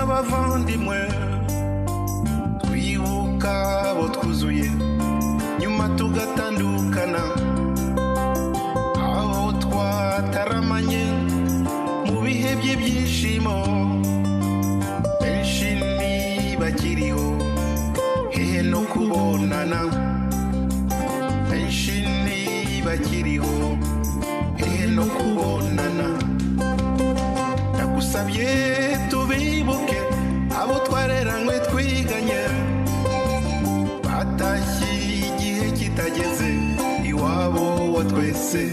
N'abavandimwe twibuka abo twuzuye nyuma tugatandukana, abo twataramanye mu bihe by'ibyishimo, benshi ntibakiriho hehe no kubonana, benshi ntibakiriho hehe no kubonana. Ndagusabye tubibuke abo twareranywe twiganye, batashye igihe kitageze iwabo wa twese.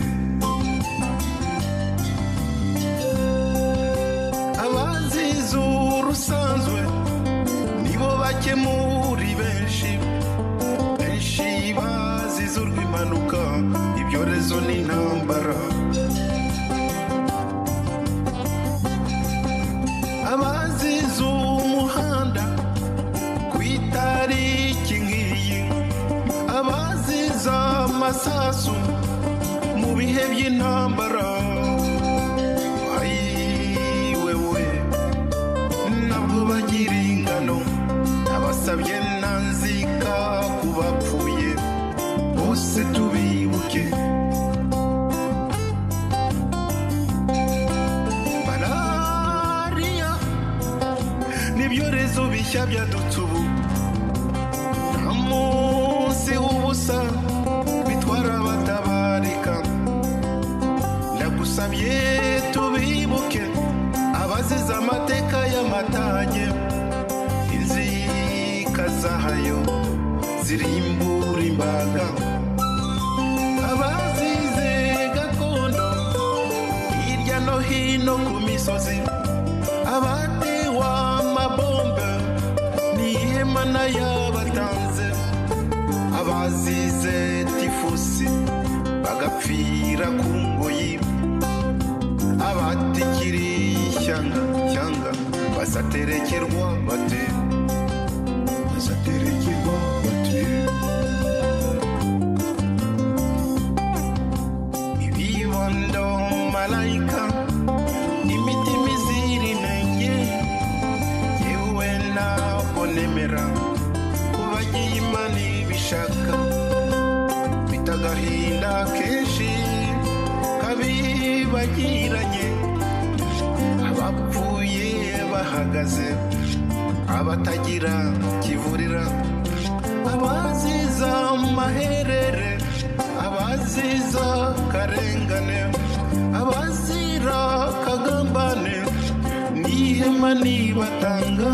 Abazize urusanzwe nibo bake muri benshi, benshi bazize urw'impanuka, ibyorezo n'intambara. Abazize umuhanda ku itariki nk'iyi, abazize amasasu mu bihe by'intambara, ayi wewe ntabwo bagira ingano. Abasabye nanzika ku bapfuye bose tubibuke. Malariya n'ibyorezo bishya byadutse ubu, nta munsi w'ubusa bitwara abatabarika. Ndagusabye tubibuke abazize amateka y'amatage, inzika zahayo zirimbura imbaga. Abazize gakondo hirya no hino ku misozi, abatewe amabombe n'ihema n'ayabatanze, abazize tifusi bagapfira ku ngoyi, abatikiriye ishyanga cyanga bazaterekerwa bate, bazaterekerwa bate. Ibibondo malayika imitima izira inenge, yewe ntabwo nemera kubagiye Imana ibishaka, mfite agahinda kenshi kabibagiranye, abapfuye bahagaze, abatagira kivurira, abaziza amaherere, abaziza karengane, abazira kagambane, n'ihema nibatanga,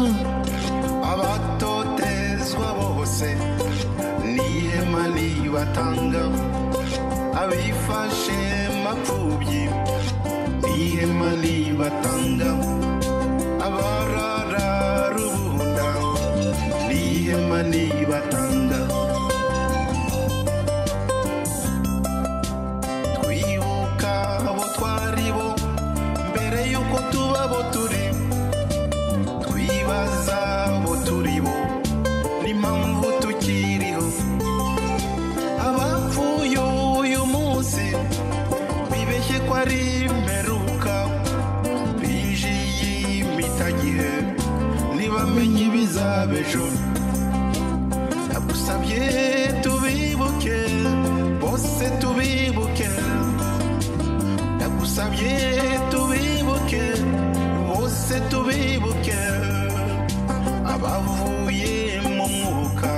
abatotezwa bose n'ihema nibatanga, abifashe mapfubyi n'ihema nibatanga, abarara rubunda n'ihema nibatanga. Twibuka abo twari bo mbere y'uko tuba abo turi, twibaza abo turi bo n'impamvu tukiriho. Abapfuye uyu munsi bibeshye ko ari imperuka, binjiye imitagihe ntibamenye ibizaba ejo. Ndagusabye tubibuke bose tubibuke, ndagusabye tubibuke bose tubibuke, abavuye mu mwuka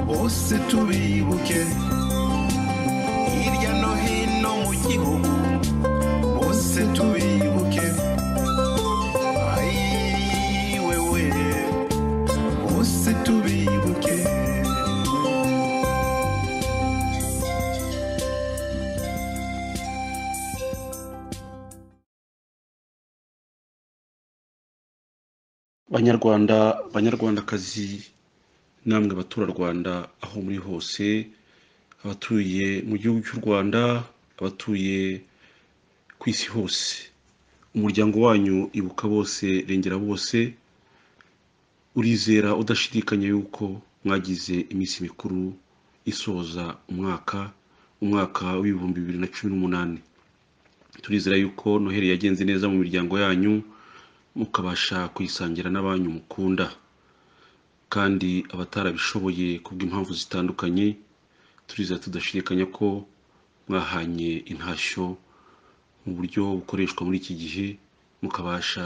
bose tubibuke, hirya no hino mu gihugu bose tubibuke. Ayi wewe bose tubibuke. Banyarwanda, banyarwandakazi, namwe baturarwanda aho muri hose, abatuye mu gihugu cy'u Rwanda, abatuye ku isi hose, umuryango wanyu Ibuka Bose Rengera Bose urizera udashidikanya yuko mwagize iminsi mikuru isoza umwaka w'2018. Turizera yuko Noheli yagenze neza mu miryango yanyu, mukabasha kuyisangira n'abanyu mukunda. Kandi abatarabishoboye kubw'impamvu zitandukanye, turiza tudashidikanya ko mwahanye intashyo mu buryo bukoreshwa muri iki gihe, mukabasha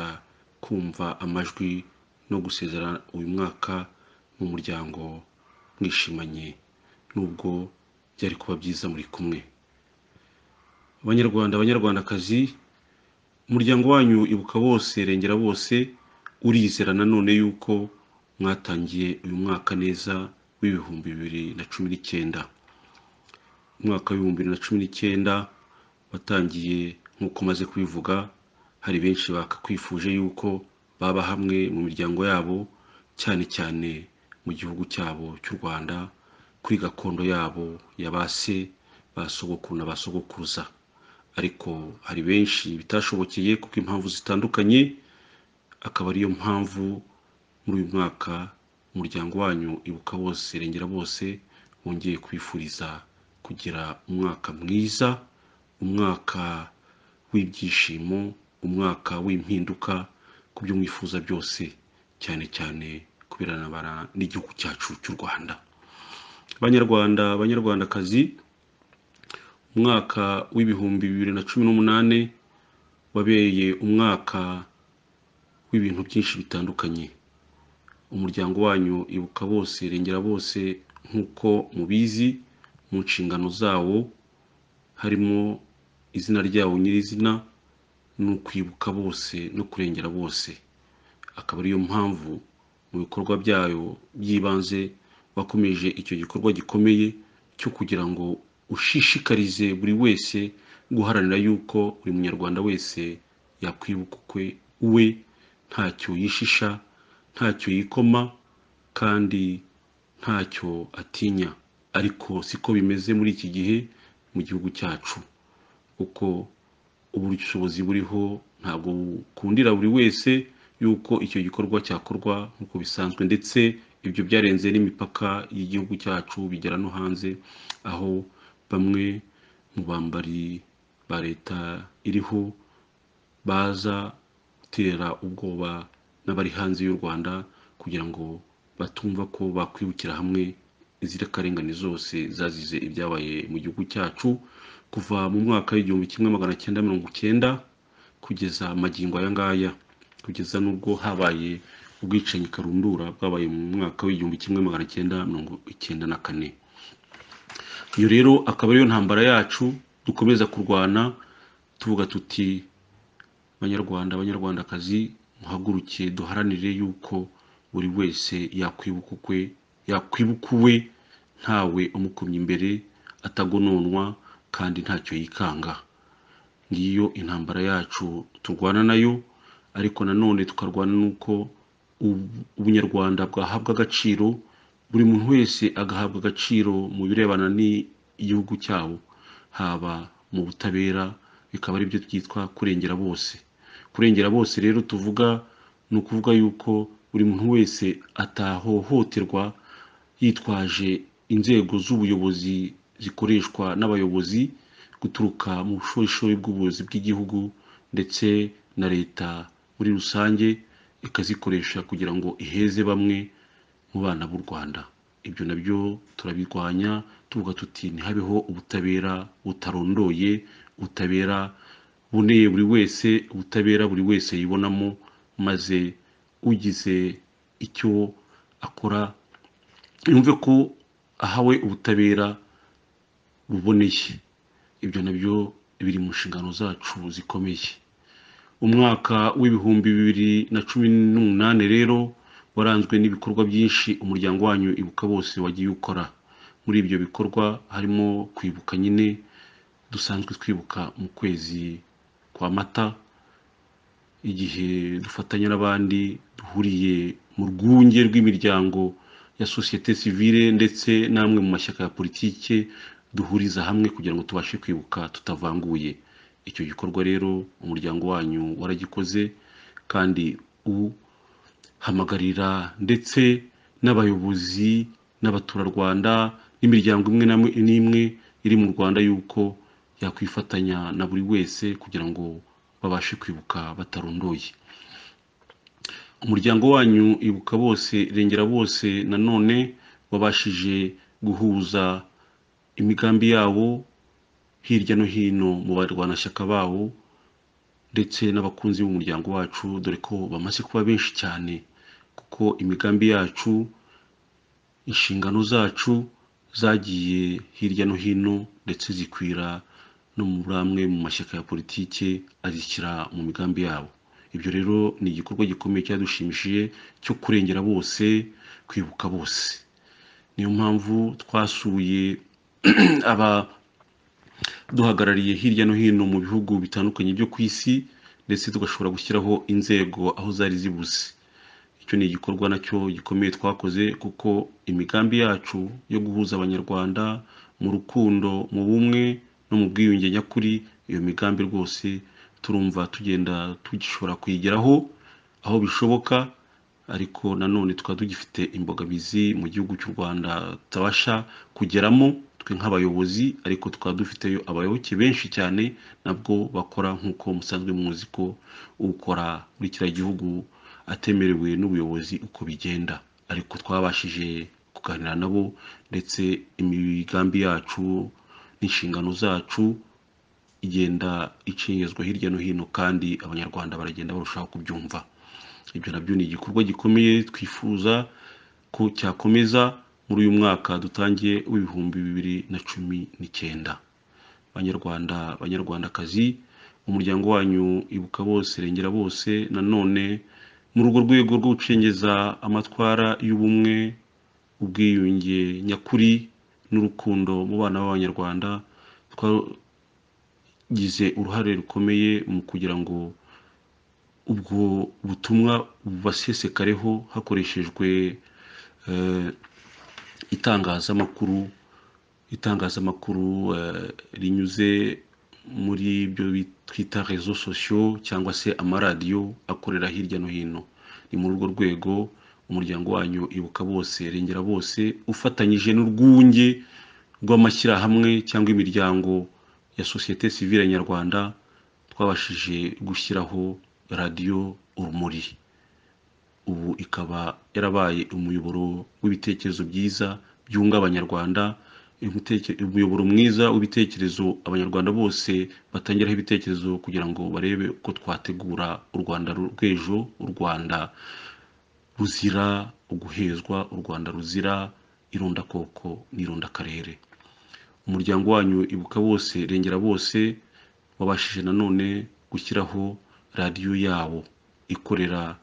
kumva amajwi no gusezera uyu mwaka mu muryango mwishimanye, nubwo byari kuba byiza muri kumwe. Abanyarwanda, abanyarwandakazi, umuryango wanyu Ibuka Bose Rengera Bose urizera nanone yuko mwatangiye uyu mwaka neza w'2019. Umwaka w'2019 watangiye nk'uko maze kubivuga, hari benshi bakakwifuje yuko baba hamwe mu miryango yabo, cyane cyane mu gihugu cyabo cy'u Rwanda, kuri gakondo yabo ya ba se, ba sogokuru na ba sogokuruza. Ariko hari benshi bitashobokeye kubw'impamvu zitandukanye, akaba ariyo mpamvu muri uyu mwaka umuryango wanyu Ibuka Bose Rengera Bose wongeye kwifuriza kugira umwaka mwiza, umwaka w'ibyishimo, umwaka w'impinduka ku byo mwifuza byose, cyane cyane kubiranabara n'igihugu cyacu cy'u Rwanda. Banyarwanda, banyarwandakazi, umwaka w'2018 wabereye umwaka w'ibintu byinshi bitandukanye. Umuryango wanyu Ibuka Bose Rengera Bose, nk'uko mubizi, mu nshingano zawo harimo izina ryawo nyirizina ni ukwibuka bose no kurengera bose. Akaba ariyo mpamvu mu bikorwa byayo by'ibanze wakomeje icyo gikorwa gikomeye cyo kugira ngo ushishikarize buri wese guharanira yuko buri munyarwanda wese yakwibuka ukwe uwe, ntacyo yishisha, ntacyo yikoma, kandi ntacyo atinya. Ariko siko bimeze muri iki gihe mu gihugu cyacu, kuko ubushobozi buriho ntabwo bukundira buri wese yuko icyo gikorwa cyakorwa nk'uko bisanzwe, ndetse ibyo byarenze n'imipaka y'igihugu cyacu bigera no hanze, aho bamwe mu bambari ba leta iriho baza gutera ubwoba n'abari hanze y'u Rwanda kugira ngo batumva ko bakwibukira hamwe inzirakarengane zose zazize ibyabaye mu gihugu cyacu kuva mu mwaka w'1990 kugeza magingo aya ngaya, kugeza n'ubwo habaye ubwicanyi karundura bwabaye mu mwaka w'1994. Iyo rero akaba ariyo ntambara yacu dukomeza kurwana tuvuga tuti: Banyarwanda, banyarwandakazi, muhaguruke duharanire yuko buri wese yakwibuka ukwe, yakwibuka uwe, ntawe umukumye imbere, atagononwa kandi ntacyo yikanga. Ngiyo intambara yacu turwana nayo, ariko nanone tukarwana n'uko ubunyarwanda bwahabwa agaciro, buri muntu wese agahabwa agaciro mu birebana n'igihugu cyabo, haba mu butabera, bikaba aribyo byitwa kurengera bose. Kurengera bose rero tuvuga ni ukuvuga yuko buri muntu wese atahohoterwa yitwaje inzego z'ubuyobozi zikoreshwa n'abayobozi guturuka mu bushorishori bw'ubuyobozi bw'igihugu ndetse na leta muri rusange, ikazikoresha kugira ngo iheze bamwe mu bana b'u Rwanda. Ibyo nabyo turabirwanya tuvuga tuti ntihabeho ubutabera butarondoye, ubutabera buboneye buri wese, ubutabera buri wese yibonamo, maze ugize icyo akora yumve ko ahawe ubutabera buboneye. Ibyo nabyo biri mu nshingano zacu zikomeye. Umwaka w'2018 rero waranzwe n'ibikorwa byinshi umuryango wanyu Ibuka Bose wagiye ukora. Muri ibyo bikorwa harimo kwibuka nyine dusanzwe twibuka mu kwezi kwa Mata, igihe dufatanya n'abandi duhuriye mu rwunge rw'imiryango ya sosiyete sivile ndetse n'amwe mu mashyaka ya politike duhuriza hamwe kugira ngo tubashe kwibuka tutavanguye. Icyo gikorwa rero umuryango wanyu waragikoze, kandi uhamagarira ndetse n'abayobozi n'abaturarwanda n'imiryango imwe n'imwe iri mu Rwanda yuko yakwifatanya na buri wese kugira ngo babashe kwibuka batarondoye. Umuryango wanyu Ibuka Bose Rengera Bose nanone wabashije guhuza imigambi yawo hirya no hino mu barwanashyaka bawo ndetse n'abakunzi b'umuryango wacu, dore ko bamaze kuba benshi cyane, kuko imigambi yacu, inshingano zacu zagiye hirya no hino ndetse zikwira no muri amwe mu mashyaka ya politike azishyira mu migambi yabo. Ibyo rero ni igikorwa gikomeye cyadushimishije cyo kurengera bose, kwibuka bose. Niyo mpamvu twasuye abaduhagarariye hirya no hino mu bihugu bitandukanye byo ku isi, ndetse tugashobora gushyiraho inzego aho zari zibuze. Icyo ni igikorwa nacyo gikomeye twakoze, kuko imigambi yacu yo guhuza Abanyarwanda mu rukundo, mu bumwe no mu bwiyunge nyakuri, iyo migambi rwose turumva tugenda tugishobora kuyigeraho aho bishoboka, ariko nanone tukaba tugifite imbogamizi mu gihugu cy'u Rwanda tutabasha kugeramo twe nk'abayobozi, ariko tukaba dufiteyo abayoboke benshi cyane nabwo bakora nk'uko musanzwe muzi ko ukora muri kiriya gihugu atemerewe n'ubuyobozi uko bigenda. Ariko twabashije kuganira nabo, ndetse imigambi yacu n'inshingano zacu igenda icengezwa hirya no hino, kandi Abanyarwanda baragenda barushaho kubyumva. Ibyo nabyo ni igikorwa gikomeye twifuza ko cyakomeza muri uyu mwaka dutangiye w'2019. Banyarwanda, Banyarwandakazi, umuryango wanyu Ibuka Bose Rengera Bose nanone muri urwo rwego rwo gucengeza amatwara y'ubumwe, ubwiyunge nyakuri n'urukundo mu bana b'Abanyarwanda, twagize uruhare rukomeye mu kugira ngo ubwo butumwa bubasesekareho hakoreshejwe itangazamakuru rinyuze muri ibyo twita réseaux sociaux cyangwa se amaradiyo akorera hirya no hino. Ni muri urwo rwego umuryango wanyu Ibuka Bose Rengera Bose ufatanyije n'urwunge rw'amashyirahamwe cyangwa imiryango ya sosiyete sivile nyarwanda twabashije gushyiraho radiyo Urumuri, ubu ikaba yarabaye umuyoboro w'ibitekerezo byiza byunga Abanyarwanda, umuyoboro mwiza w'ibitekerezo Abanyarwanda bose batangiraho ibitekerezo kugira ngo barebe uko twategura u Rwanda rw'ejo, u Rwanda ruzira uguhezwa, u Rwanda ruzira irondakoko n'irondakarere. Umuryango wanyu Ibuka Bose Rengera Bose wabashije nanone gushyiraho radiyo yawo ikorera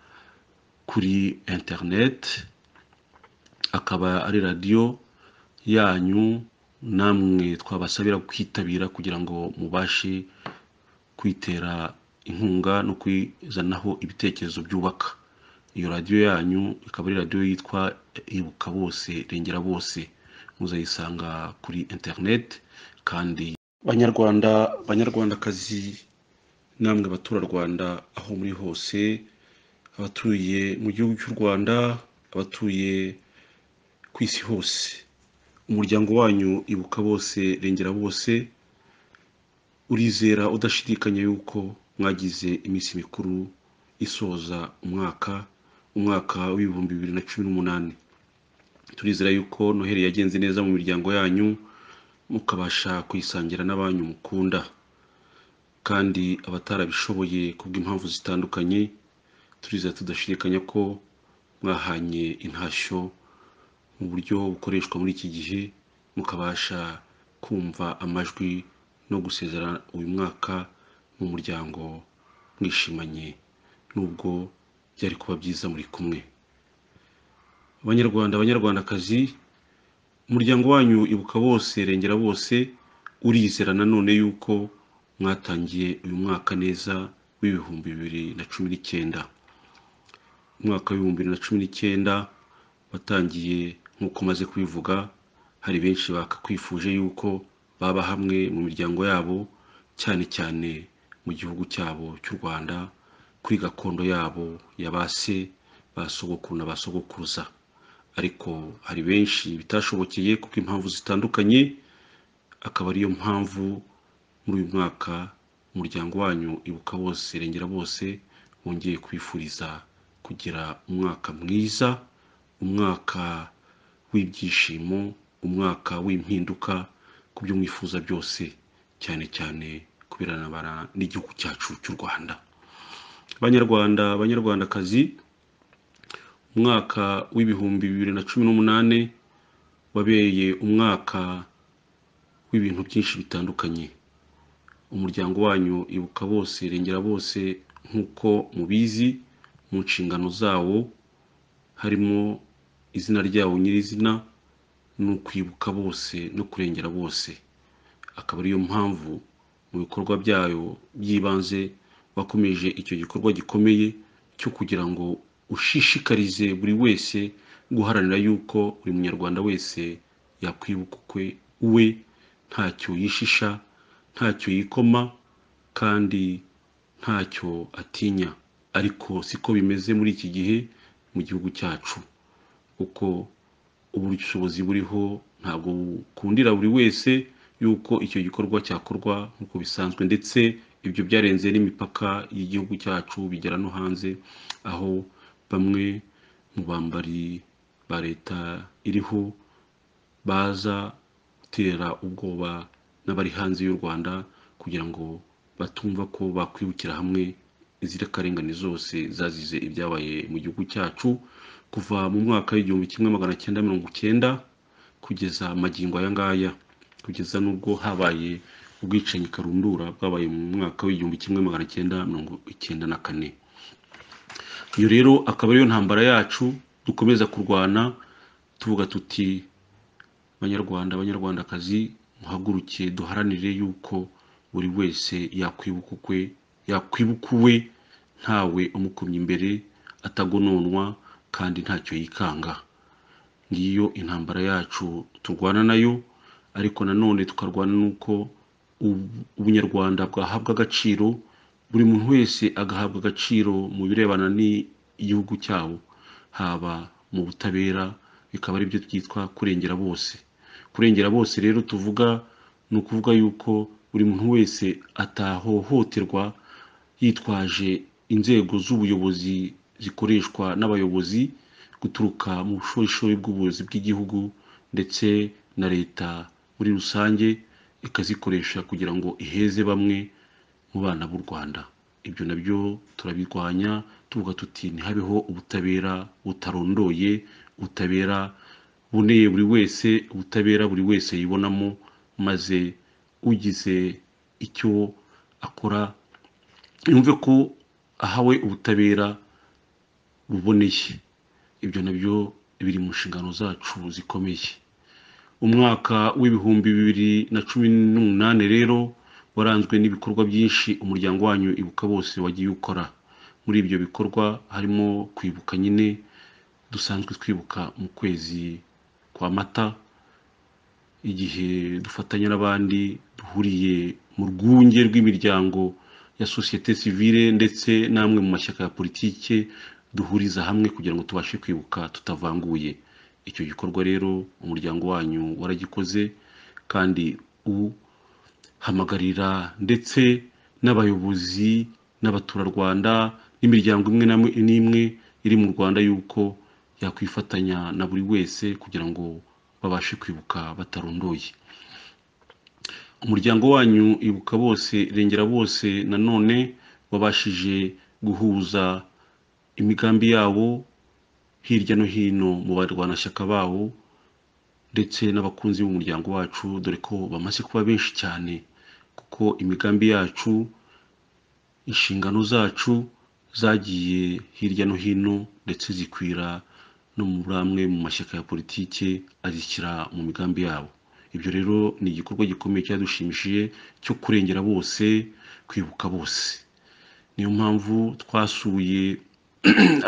kuri interineti, akaba ari radiyo yanyu namwe twabasabira kwitabira kugira ngo mubashe kwitera inkunga no kwizanaho ibitekerezo byubaka. Iyo radiyo yanyu ikaba ari radiyo yitwa Ibuka Bose Rengera Bose, muzayisanga kuri interineti. Kandi Banyarwanda, Banyarwandakazi, namwe abaturarwanda aho muri hose, abatuye mu gihugu cy'u Rwanda, abatuye ku isi hose, umuryango wanyu Ibuka Bose Rengera Bose urizera udashidikanya yuko mwagize iminsi mikuru isoza umwaka w'2018. Turizera yuko Noheli yagenze neza mu miryango yanyu, mukabasha kuyisangira n'abanyu mukunda. Kandi abatarabishoboye kubw'impamvu zitandukanye, turizera tudashidikanya ko mwahanye intashyo mu buryo bukoreshwa muri iki gihe, mukabasha kumva amajwi no gusezera uyu mwaka mu muryango mwishimanye, nubwo byari kuba byiza muri kumwe. Abanyarwanda, Abanyarwandakazi, umuryango wanyu Ibuka Bose Rengera Bose urizera nanone yuko mwatangiye uyu mwaka neza w'2019. Umwaka w'2019 watangiye nk'uko maze kubivuga, hari benshi bakakwifuje yuko baba hamwe mu miryango yabo, cyane cyane mu gihugu cyabo cy'u Rwanda, kuri gakondo yabo ya ba se, ba sogokuru na ba sogokuruza. Ariko hari benshi bitashobokeye kuko impamvu zitandukanye, akaba ariyo mpamvu muri uyu mwaka umuryango wanyu Ibuka Bose Rengera Bose wongeye kwifuriza kugira kugira umwaka mwiza, umwaka w'ibyishimo, umwaka w'impinduka ku byo mwifuza byose, cyane cyane kubiranabara n'igihugu cyacu cy'u Rwanda. Banyarwanda, banyarwandakazi, umwaka w'2018 wabereye umwaka w'ibintu byinshi bitandukanye. Umuryango wanyu Ibuka Bose Rengera Bose, nk'uko mubizi, mu nshingano zawo harimo izina ryawo nyirizina ni ukwibuka bose no kurengera bose. Akaba ariyo mpamvu mu bikorwa byayo by'ibanze wakomeje icyo gikorwa gikomeye cyo kugira ngo ushishikarize buri wese guharanira yuko buri munyarwanda wese yakwibuka ukwe uwe, ntacyo yishisha, ntacyo yikoma, kandi ntacyo atinya. Ariko siko bimeze muri iki gihe mu gihugu cyacu, kuko ubushobozi buriho ntabwo bukundira buri wese yuko icyo gikorwa cyakorwa nk'uko bisanzwe, ndetse ibyo byarenze n'imipaka y'igihugu cyacu bigera no hanze, aho bamwe mu bambari ba leta iriho baza gutera ubwoba n'abari hanze y'u Rwanda kugira ngo batumva ko bakwibukira hamwe inzirakarengane zose zazize ibyabaye mu gihugu cyacu kuva mu mwaka w'1990 kugeza magingo aya ngaya, kugeza n'ubwo habaye ubwicanyi karundura bwabaye mu mwaka w'1994. Iyo rero akaba ariyo ntambara yacu dukomeza kurwana tuvuga tuti: Banyarwanda, banyarwandakazi, muhaguruke duharanire yuko buri wese yakwibuka ukwe, yakwibuka uwe, ntawe umukomye imbere, atagononwa kandi ntacyo yikanga. Ngiyo intambara yacu turwana nayo, ariko nanone tukarwana n'uko ubunyarwanda bwahabwa agaciro, buri muntu wese agahabwa agaciro mu birebana n'igihugu cyabo, haba mu butabera, bikaba ari byo byitwa kurengera bose. Kurengera bose rero tuvuga ni ukuvuga yuko buri muntu wese atahohoterwa yitwaje inzego z'ubuyobozi zikoreshwa n'abayobozi guturuka mu bushorishori bw'ubuyobozi bw'igihugu ndetse na leta muri rusange, ikazikoresha kugira ngo iheze bamwe mu bana b'u Rwanda. Ibyo nabyo turabirwanya tuvuga tuti ntihabeho ubutabera butarondoye, ubutabera buboneye buri wese, ubutabera buri wese yibonamo, maze ugize icyo akora yumve ko ahawe ubutabera buboneye. Ibyo nabyo biri mu nshingano zacu zikomeye. Umwaka w'2018 rero waranzwe n'ibikorwa byinshi umuryango wanyu Ibuka Bose wagiye ukora. Muri ibyo bikorwa harimo kwibuka nyine dusanzwe twibuka mu kwezi kwa Mata, igihe dufatanya n'abandi duhuriye mu rwunge rw'imiryango ya sosiyete sivile ndetse n'amwe mu mashyaka ya politike, duhuriza hamwe kugira ngo tubashe kwibuka tutavanguye. Icyo gikorwa rero umuryango wanyu waragikoze, kandi uhamagarira ndetse n'abayobozi n'abaturarwanda n'imiryango imwe n'imwe iri mu Rwanda yuko yakwifatanya na buri wese kugira ngo babashe kwibuka batarondoye. Umuryango wanyu Ibuka Bose Rengera Bose nanone wabashije guhuza imigambi yawo hirya no hino mu barwanashyaka bawo ndetse n'abakunzi b'umuryango wacu, dore ko bamaze kuba benshi cyane, kuko imigambi yacu, inshingano zacu zagiye hirya no hino ndetse zikwira no muri amwe mu mashyaka ya politike azishyira mu migambi yabo. Ibyo rero ni igikorwa gikomeye cyadushimishije cyo kurengera bose, kwibuka bose. Niyo mpamvu twasuye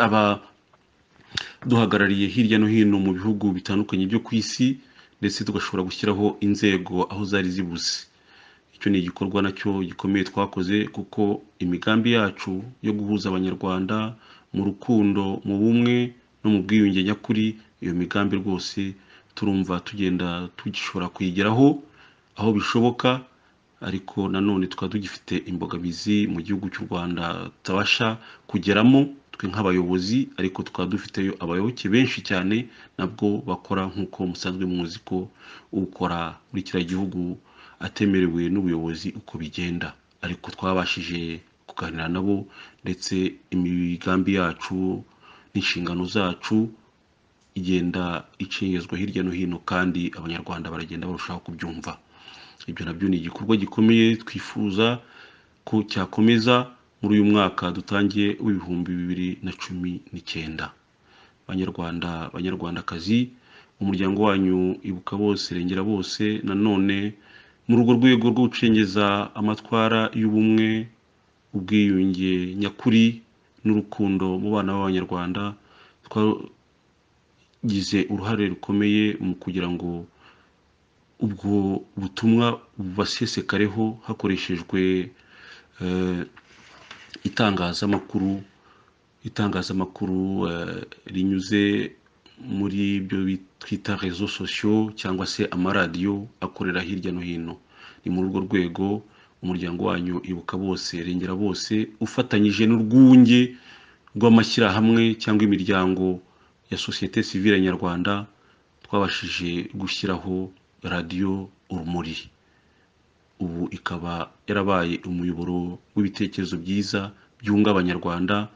abaduhagarariye hirya no hino mu bihugu bitandukanye byo ku isi, ndetse tugashobora gushyiraho inzego aho zari zibuze. Icyo ni igikorwa nacyo gikomeye twakoze, kuko imigambi yacu yo guhuza abanyarwanda mu rukundo, mu bumwe no mu bwiyunge nyakuri, iyo migambi rwose turumva tugenda tugishobora kuyigeraho aho bishoboka, ariko nanone tukaba tugifite imbogamizi mu gihugu cy'u Rwanda tutabasha kugeramo. Twe nk'abayobozi ariko tukaba dufiteyo abayoboke benshi cyane nabwo bakora nk'uko musanzwe muzi ko ukora muri kiriya gihugu atemerewe n'ubuyobozi uko bigenda, ariko twabashije kuganira nabo ndetse imigambi yacu n'inshingano zacu igenda icengezwa hirya no hino, kandi Abanyarwanda baragenda barushaho kubyumva. Ibyo nabyo ni igikorwa gikomeye twifuza ko cyakomeza muri uyu mwaka dutangiye w'2019. Banyarwanda, Banyarwandakazi, umuryango wanyu Ibuka Bose Rengera Bose nanone muri urwo rwego rwo gucengeza amatwara y'ubumwe, ubwiyunge nyakuri n'urukundo mu bana b'Abanyarwanda, twagize uruhare rukomeye mu kugira ngo ubwo butumwa bubasesekareho hakoreshejwe itangazamakuru rinyuze muri ibyo twita réseaux sociaux cyangwa se amaradiyo akorera hirya no hino. Ni muri urwo rwego umuryango wanyu Ibuka Bose Rengera Bose ufatanyije n'urwunge rw'amashyirahamwe cyangwa imiryango ya sosiyete sivile nyarwanda twabashije gushyiraho Radiyo Urumuri, ubu ikaba yarabaye umuyoboro w'ibitekerezo byiza byunga Abanyarwanda,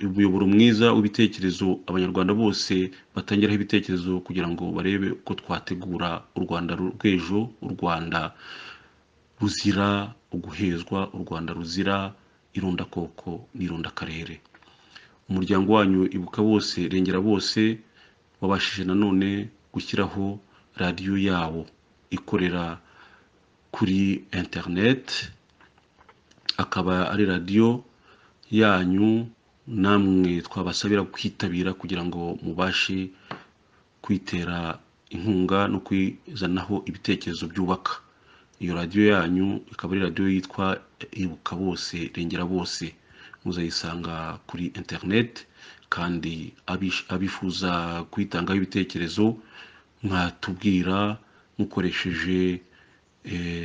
umuyoboro mwiza w'ibitekerezo Abanyarwanda bose batangiraho ibitekerezo kugira ngo barebe uko twategura u Rwanda rw'ejo, u Rwanda ruzira uguhezwa, u Rwanda ruzira irondakoko n'irondakarere. Umuryango wanyu Ibuka Bose Rengera Bose wabashije nanone gushyiraho radiyo yawo ikorera kuri interineti, akaba ari radiyo yanyu namwe twabasabira kwitabira kugira ngo mubashe kwitera inkunga no kwizanaho ibitekerezo byubaka. Iyo radiyo yanyu ikaba ari radiyo yitwa Ibuka Bose Rengera Bose, muzayisanga kuri interineti, kandi abifuza kuyitangaho ibitekerezo mwatubwira mukoresheje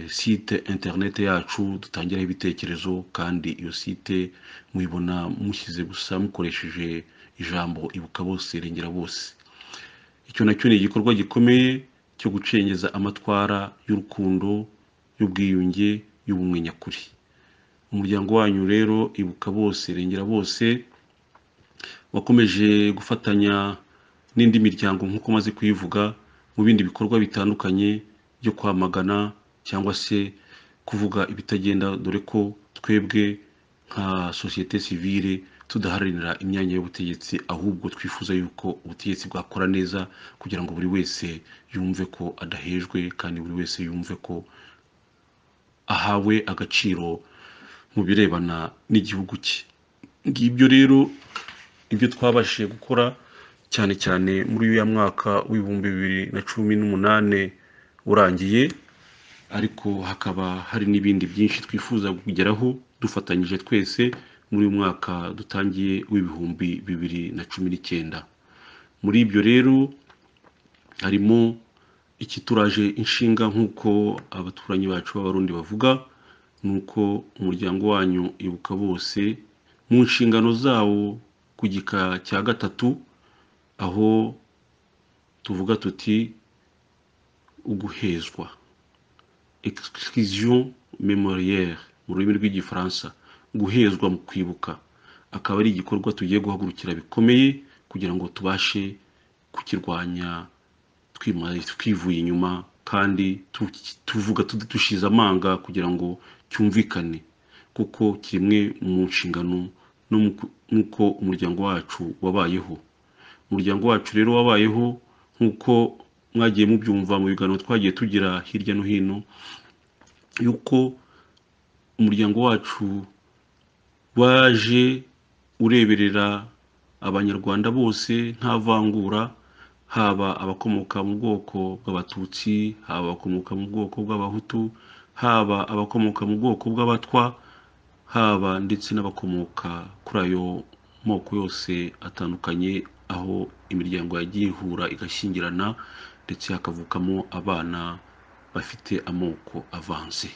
site interineti yacu dutangiraho ibitekerezo, kandi iyo site muyibona mushyize gusa mukoresheje ijambo Ibuka Bose Rengera Bose. Icyo nacyo ni igikorwa gikomeye cyo gucengeza amatwara y'urukundo, y'ubwiyunge, y'ubumwe nyakuri. Umuryango wanyu rero Ibuka Bose Rengera Bose wakomeje gufatanya n'indi miryango nk'uko maze kuyivuga mu bindi bikorwa bitandukanye byo kwamagana cyangwa se kuvuga ibitagenda, dore ko twebwe nka sosiyete sivile tudaharanira imyanya y'ubutegetsi, ahubwo twifuza yuko ubutegetsi bwakora neza kugira ngo buri wese yumve ko adahejwe, kandi buri wese yumve ko ahawe agaciro mu birebana n'igihugu cye. Ngibyo rero ibyo twabashije gukora cyane cyane muri uyu mwaka w'2018 urangiye, ariko hakaba hari n'ibindi byinshi twifuza kugeraho dufatanyije twese muri uyu mwaka dutangiye w'2019. Muri ibyo rero harimo ikituraje inshinga nk'uko abaturanyi bacu b'Abarundi bavuga, ni uko umuryango wanyu Ibuka Bose mu nshingano zawo ku gika cya 3, aho tuvuga tuti uguhezwa, exclusion mémorielle mu rurimi rw'Igifaransa, guhezwa mu kwibuka, akaba ari igikorwa tugiye guhagurukira bikomeye kugira ngo tubashe kukirwanya twivuye inyuma, kandi tuvuga dushize amanga kugira ngo cyumvikane, kuko kimwe mu nshingano n'uko umuryango wacu wabayeho. Umuryango wacu rero wabayeho nk'uko mwagiye mubyumva mu biganiro twagiye tugira hirya no hino, yuko umuryango wacu waje ureberera Abanyarwanda bose nta vangura, haba abakomoka mu bwoko bw'Abatutsi, haba abakomoka mu bwoko bw'Abahutu, haba abakomoka mu bwoko bw'Abatwa, haba ndetse n'abakomoka kuri ayo moko yose atandukanye, aho imiryango yagiye ihura igashyingirana ndetse hakavukamo abana bafite amoko avanze.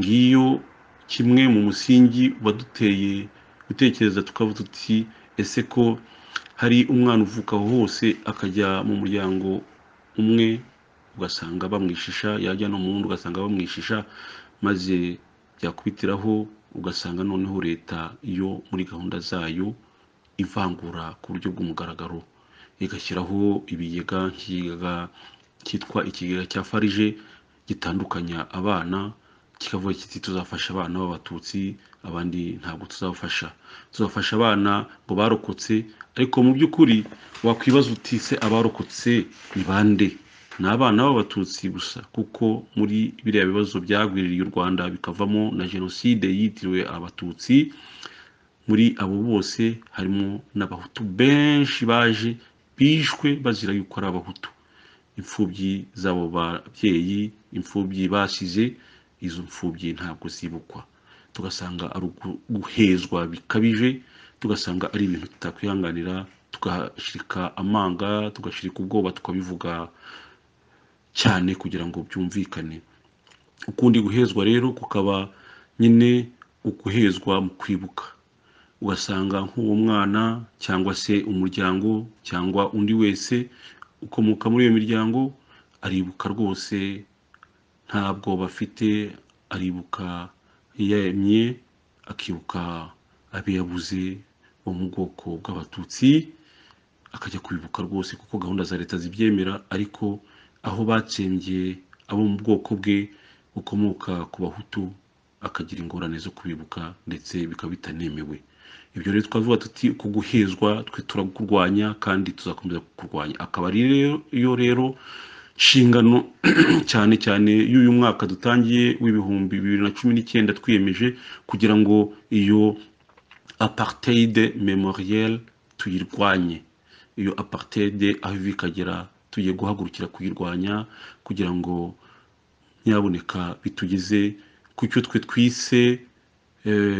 Ngiyo kimwe mu musingi waduteye Gutekereza tukavuga tuti ese ko hari umwana uvuka hose akajya mu muryango umwe ugasanga bamwishisha, yajya no mu wundi ugasanga bamwishisha, maze byakubitiraho ugasanga noneho leta yo muri gahunda zayo ivangura ku buryo bw'umugaragaro, igashyiraho ibigega nk'ikigega cyitwa ikigega cya farije gitandukanya abana, kikavuga kiti tuzafasha abana b'abatutsi, abandi ntabwo tuzabafasha, tuzafasha abana ngo barokotse. Ariko mu by'ukuri wakwibaza uti se abarokotse ni bande? Ni abana b'abatutsi gusa, kuko muri biriya bibazo byagwiririye u Rwanda bikavamo na jenoside yitiriwe abatutsi, muri abo bose harimo n'abahutu benshi baje bishwe bazira yuko ari abahutu. Imfubyi z'abo babyeyi, imfubyi basize, izo mfubyi ntabwo zibukwa. Tugasanga ari guhezwa bikabije, tugasanga ari ibintu tutakwihanganira, tugashirika amanga, tugashirika ubwoba, tukabivuga cyane kugira ngo byumvikane. Ukundi guhezwa rero kukaba nyine uguhezwa mu kwibuka, ugasanga nk'uwo mwana cyangwa se umuryango cyangwa undi wese ukomoka muri iyo miryango aribuka rwose ntabwo bafite, aribuka yemye, akibuka abe yabuze bo mu bwoko bw'abatutsi, akajya kwibuka rwose kuko gahunda za leta zibyemera. Ariko aho batsembye abo mu bwoko bwe bukomoka ku bahutu akagira ingorane zo kubibuka, ndetse bikaba bitanemewe. Ibyo rero twavuga tuti uko guhezwa twe turakurwanya kandi tuzakomeza kukurwanya. Akaba ari yo rero nshingano cyane cyane y'uyu mwaka dutangiye w'2019, twiyemeje kugira ngo iyo apartheid memorielle tuyirwanye. Iyo apartheid aho iva ikagera tugiye guhagurukira kuyirwanya, kugira ngo nyaboneka bitugeze ku cyo twe twise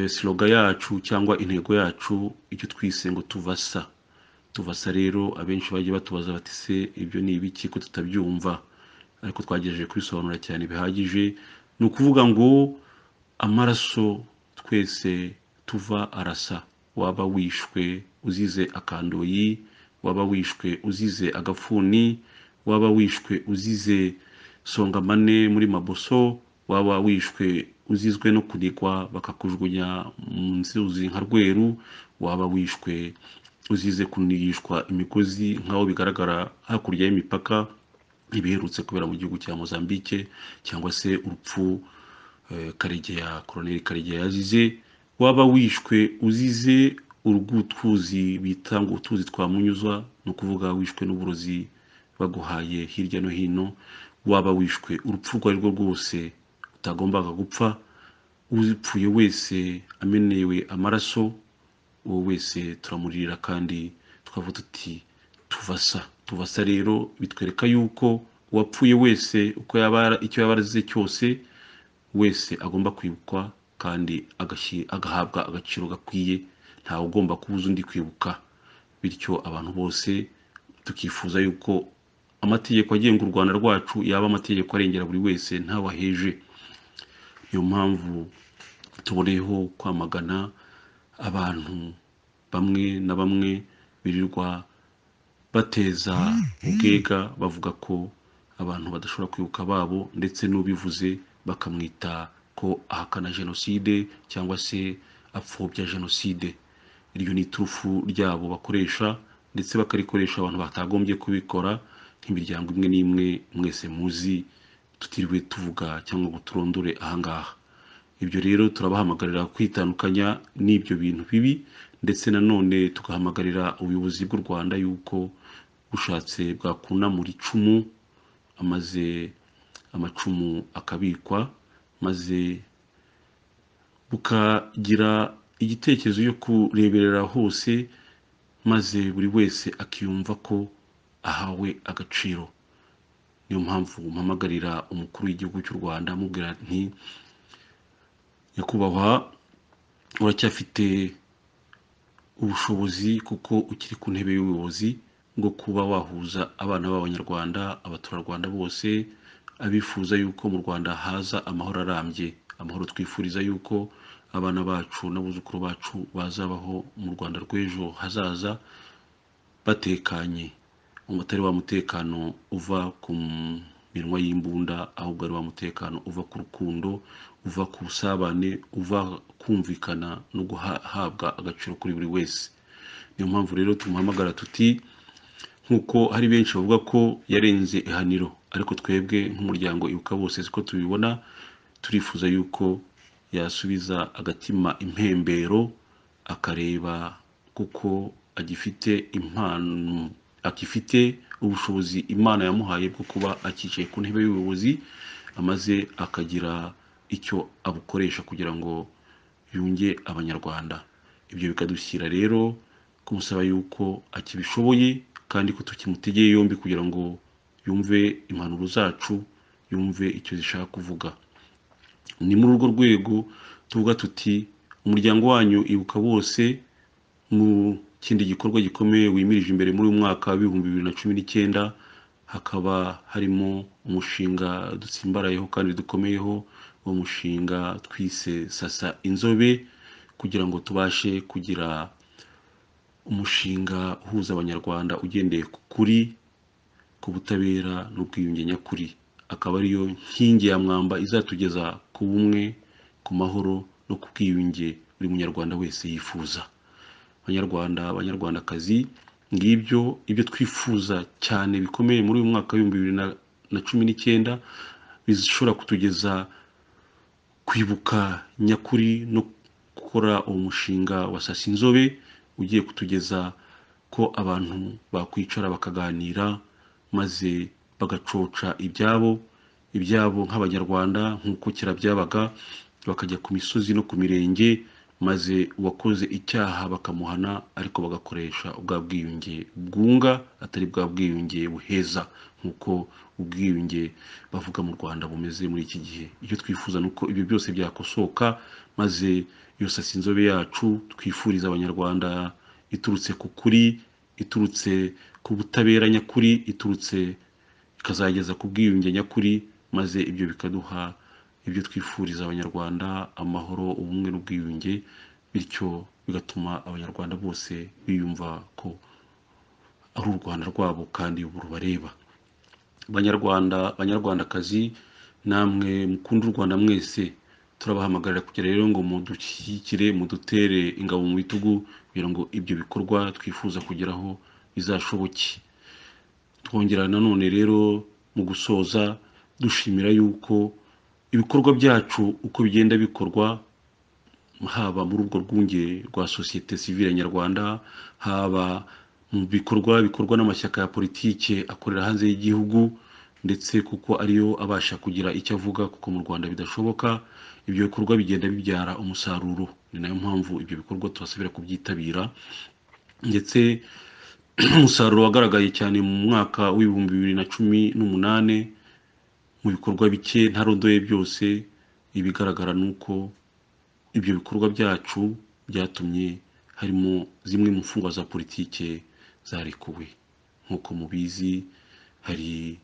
slogan yacu cyangwa intego yacu, icyo twise ngo tuvasa. Tuvasa rero abenshi bagiye batubaza bati se ibyo ni ibiki ko tutabyumva, ariko twagerageje kubisobanura cyane bihagije. Ni ukuvuga ngo amaraso twese tuva arasa, waba wishwe uzize akandoyi, waba wishwe uzize agafuni, waba wishwe uzize songamane muri maboso, waba wishwe uzizwe no kunigwa bakakujugunya mu nzuzi nka Rweru, waba wishwe uzize kunigishwa imigozi nk'aho bigaragara hakurya y'imipaka, ibiherutse kubera mu gihugu cya Mozambique, cyangwa se urupfu Karegeya, Colonel Karegeya yazize, waba wishwe uzize urw'utwuzi bita ngo utuzi twa Munyuzwa, ni ukuvuga wishwe n'uburozi baguhaye hirya no hino, waba wishwe urupfu urwo ari rwo rwose utagombaga gupfa, upfuye wese amenewe amaraso, uwo wese turamurira kandi twavuga tuti tuvasa. Tuvasa rero bitwereka yuko uwapfuye wese uko yaba icyo yaba yarazize cyose wese agomba kwibukwa kandi agahabwa agaciro gakwiye, ntawe ugomba kubuza undi kwibuka. Bityo abantu bose tukifuza yuko amategeko agenga u Rwanda rwacu yaba amategeko arengera buri wese ntawaheje. Niyo mpamvu tuboneyeho kwamagana abantu bamwe na bamwe birirwa bateza ubwega bavuga ko abantu badashobora kwibuka babo, ndetse n'ubivuze bakamwita ko ahakana jenoside cyangwa se apfobya jenoside. Iryo ni iturufu ryabo bakoresha, ndetse bakarikoresha abantu batagombye kubikora, nk'imiryango imwe n'imwe mwese muzi tutiriwe tuvuga cyangwa ngo turondore ahangaha. Ibyo rero turabahamagarira kwitandukanya n'ibyo bintu bibi, ndetse nanone tugahamagarira ubuyobozi bw'u Rwanda yuko bushatse bwakunamura icumu, amaze amacumu akabikwa, maze bukagira igitekerezo yo kureberera hose, maze buri wese akiyumva ko ahawe agaciro. Niyo mpamvu mpamagarira umukuru w'igihugu cy'u Rwanda amubwira nti nyakubahwa, uracyafite ubushobozi kuko ukiri ku ntebe y'ubuyobozi bwo kuba wahuza abana b'abanyarwanda, abaturarwanda bose, abifuza yuko mu Rwanda haza amahoro arambye, amahoro twifuriza yuko abana bacu n'abuzukuru bacu bazabaho mu Rwanda rw'ejo hazaza batekanye, atari wa mutekano uva ku minwa y'imbunda, ahubwo ari wa mutekano uva ku rukundo, uva ku busabane, uva kumvikana no guhabwa agaciro kuri buri wese. Niyo mpamvu rero tumuhamagara tuti, nk'uko hari benshi bavuga ko yarenze ihaniro, ariko twebwe nk'umuryango Ibuka Bose siko tubibona. Turifuza yuko yasubiza agatima impembero, akareba kuko agifite impano, agifite ubushobozi Imana yamuhaye bwo kuba akicaye ku ntebe y'ubuyobozi, amaze akagira icyo abukoresha kugira ngo yunge Abanyarwanda. Ibyo bikadushyira rero kumusaba yuko akibishoboye, kandi ko tukimutegeye yombi kugira ngo yumve impanuro zacu, yumve icyo zishaka kuvuga. Ni muri urwo rwego tuvuga tuti, umuryango wanyu Ibuka Bose mu kindi gikorwa gikomeye wimirije imbere muri uyu mwaka wa 2019, hakaba harimo umushinga dutsimbarayeho kandi dukomeyeho, uwo mushinga twise Sasa Inzobe, kugira ngo tubashe kugira umushinga uhuza Abanyarwanda ugendeye ku kuri, ku butabera n'ubwiyunge nyakuri, akaba ariyo nkingi ya mwamba izatugeza ku bumwe, ku mahoro no ku bwiyunge buri munyarwanda wese yifuza. Abanyarwanda, Abanyarwandakazi, ngibyo ibyo twifuza cyane bikomeye muri uyu mwaka wa 2019, bishobora kutugeza kwibuka nyakuri no gukora uwo mushinga wa Sasa Inzobe, ugiye kutugeza ko abantu bakwicara bakaganira, maze bagacoca ibyabo nk'Abanyarwanda nk'uko kera byabaga, bakajya ku misozi no ku mirenge, maze uwakoze icyaha bakamuhana, ariko bagakoresha ubwa bwiyunge bwunga, atari bwa bwiyunge buheza nk'uko ubwiyunge bavuga mu Rwanda bumeze muri iki gihe. Icyo twifuza ni uko ibyo byose byakosoka, maze iyo Sasa Inzobe yacu twifuriza Abanyarwanda iturutse ku kuri, iturutse ku butabera nyakuri, iturutse ikazageza ku bwiyunge nyakuri, maze ibyo bikaduha ibyo twifuriza Abanyarwanda, amahoro, ubumwe n'ubwiyunge, bityo bigatuma Abanyarwanda bose biyumva ko ari u Rwanda rwabo kandi rubareba. Banyarwanda, Banyarwandakazi, namwe mukunda u Rwanda mwese, turabahamagarira kugira rero ngo mudushyigikire, mudutere ingabo mu bitugu, kugira ngo ibyo bikorwa twifuza kugeraho bizashoboke. Twongera nanone rero mu gusoza dushimira yuko ibikorwa byacu uko bigenda bikorwa, haba muri urwo rwunge rwa sosiyete sivile nyarwanda, haba mu bikorwa bikorwa n'amashyaka ya politike akorera hanze y'igihugu, ndetse kuko ariyo abasha kugira icyo avuga, kuko mu Rwanda bidashoboka, ibyo bikorwa bigenda bibyara umusaruro. Ni nayo mpamvu ibyo bikorwa tubasabira kubyitabira, ndetse umusaruro wagaragaye cyane mu mwaka wa 2018 mu bikorwa bike ntarondoye byose. Ibigaragara ni uko ibyo bikorwa byacu byatumye harimo zimwe mu mfungwa za politike zarekuwe. Nk'uko mubizi, hari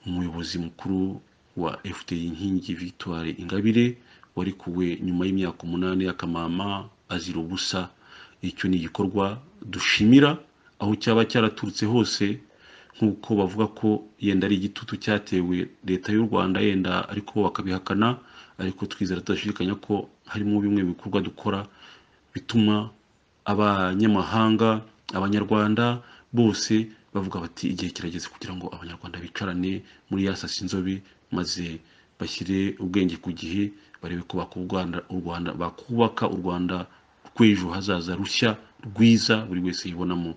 umuyobozi mukuru wa FDI Inkingi Victoire Ingabire warekuwe nyuma y'imyaka 8 y'akamama azira ubusa. Icyo ni igikorwa dushimira aho cyaba cyaraturutse hose, nk'uko bavuga ko yenda ari igitutu cyatewe leta y'u Rwanda yenda, ariko bakabihakana, ariko twizera tudashidikanya ko harimo bimwe mu bikorwa dukora bituma abanyamahanga, Abanyarwanda bose bavuga bati igihe kirageze kugira ngo Abanyarwanda bicarane muri ya Sasa Inzobe, maze bashyire ubwenge ku gihe, barebe ko bakubaka u Rwanda rw'ejo hazaza rushya rwiza buri wese yibonamo.